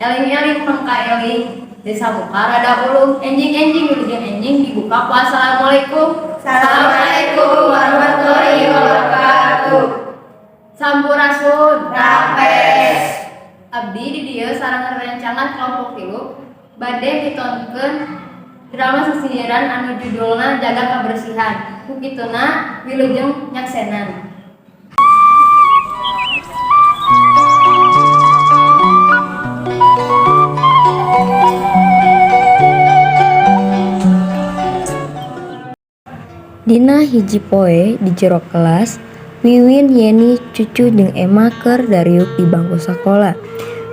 Eling-eling mangka eling, Desa Muka rada ulung, enjing-enjing wilujeng enjing dibuka ku assalamualaikum. Assalamualaikum warahmatullahi wabarakatuh. Sampurasun. Rampes. Abdi di dieu sareng rerencangan kelompok 3 bade ditonkeun drama sesinggiran anu judulna Jaga Kebersihan. Ku kituna wilujeng nyaksenan. Dina hiji poe di jero kelas, Wiwin, Yeni, Cucu jeung Ema keur dariuk di bangku sakola.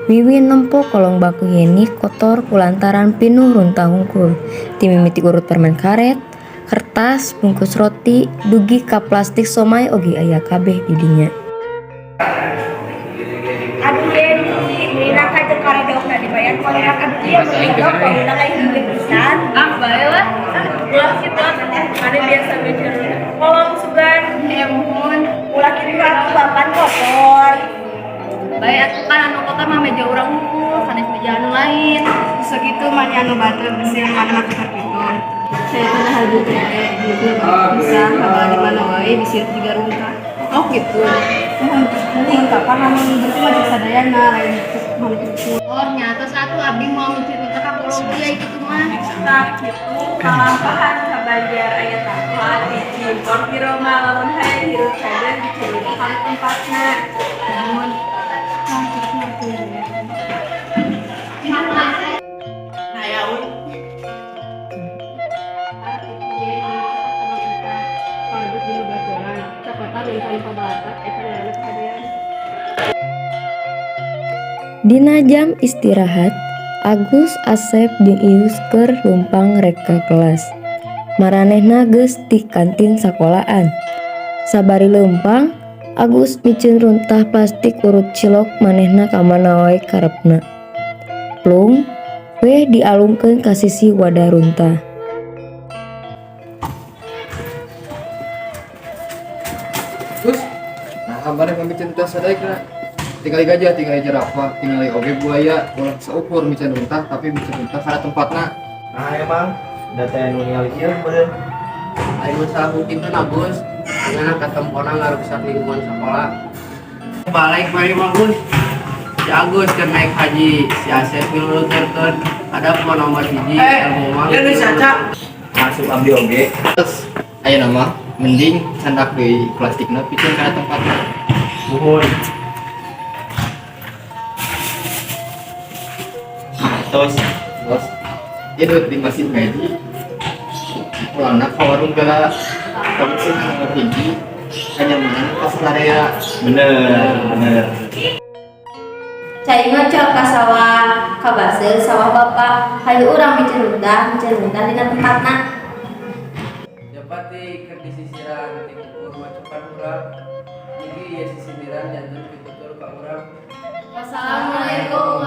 Wiwin nempo kolong bangku Yeni kotor kulantaran pinuh runtah hungkul. Ti mimiti urut permen karet, kertas, bungkus roti, dugi ka plastik somay oge aya kabeh di dinya. Aduh Yeni, lila ka jeung karedokna dibayar koleak, aduh ieu karedok bauna lain duit pisan. Ah, bae lah. Ulah kitu Mana biasa mikir kolong sugan. Muhun. Ulah kitu atuh, bapan kotor. Bae atuh, kan anu kotor mah meja urang hungkul, sanes meja anu lain. Terus gitu mana anu batur bersih, mana mah kotor gitu. Saya teh nah gitu gitu bisa kabal di mana wae bisa juga runtah. Oh gitu. Muhun muhun, kapan lamun berarti mah cek sadayana, lain cek mana gitu. Oh, nyata satu abdi mau miceun runtah ka kolong kieu gitu mah. Tah kitu kalampahan ka Banjar aya tempat di Cimpor Kiroma, lamun hayang hirup cager diceureuh kana tempatna. Muhun. Nah, gitu atuh. Nah ya. Ah, gitu ya, palebet di baturan. Cokota minta pabalatak eta ngaranna kahadean. Dina jam istirahat, Agus, Asep jeung Ius keur leumpang rek ka kelas. Maranehna geus ti kantin sakolaan. Sabari leumpang, Agus miceun runtah plastik urut cilok manehna ka mana wae karepna. Plung weh dialungkeun ka sisi wadah runtah. Terus, nah maneh mamiceun runtah sadaekna. Tingali gajah, tingali jerapah, tingali oge buaya, ulah saukur miceun runtah tapi miceun runtah kana tempatna. Nah, emang data nu ningali ieu meureun. Aing masalah mungkin tuh Agus, dengan katempona ngarusak lingkungan sekolah. Balik mari mah, Gus. Si Agus keur naik haji, si Asep ngiluterkeun ada mau nomor 1 ilmu mah. Ya geus caca. Masuk abdi oge. Terus ayeuna mah mending candak deui plastikna, piceun kana tempatna. Muhun. Tos. Bos, ieu duit di masjid ngaji. Pulangna ka warung geura. Kebersihan nomor 1, kenyamanan pas area. Bener, bener. Cai ngocor ka sawah, kabaseuh sawah bapak. Hayu urang miceun runtah dina tempatna. Japati keur disisiran ti kukur macokan urang. Niki ieu sisindiran janten pitutur ka urang. Wassalamualaikum.